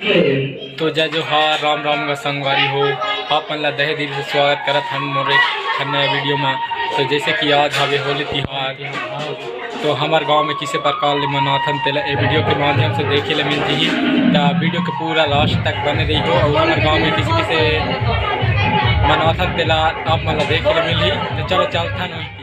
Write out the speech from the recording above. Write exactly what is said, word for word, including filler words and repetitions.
तो जय जोहार, राम राम गा संगवारी हो, आप मन ला तहे दिल से स्वागत करत हन मोर एक ठन नया वीडियो मा। तो जैसे कि आज हवे होली तिहार, तो हमर गांव में किसे प्रकार ले मनाथन तेला ए वीडियो के माध्यम से देखे ले मिल जही। त वीडियो के पूरा लास्ट तक बने रहिहो और हमर गांव में किसे किसे मनाथन तेला आप मन ला देखे ले मिलही। तो चलो चलथन वहीं।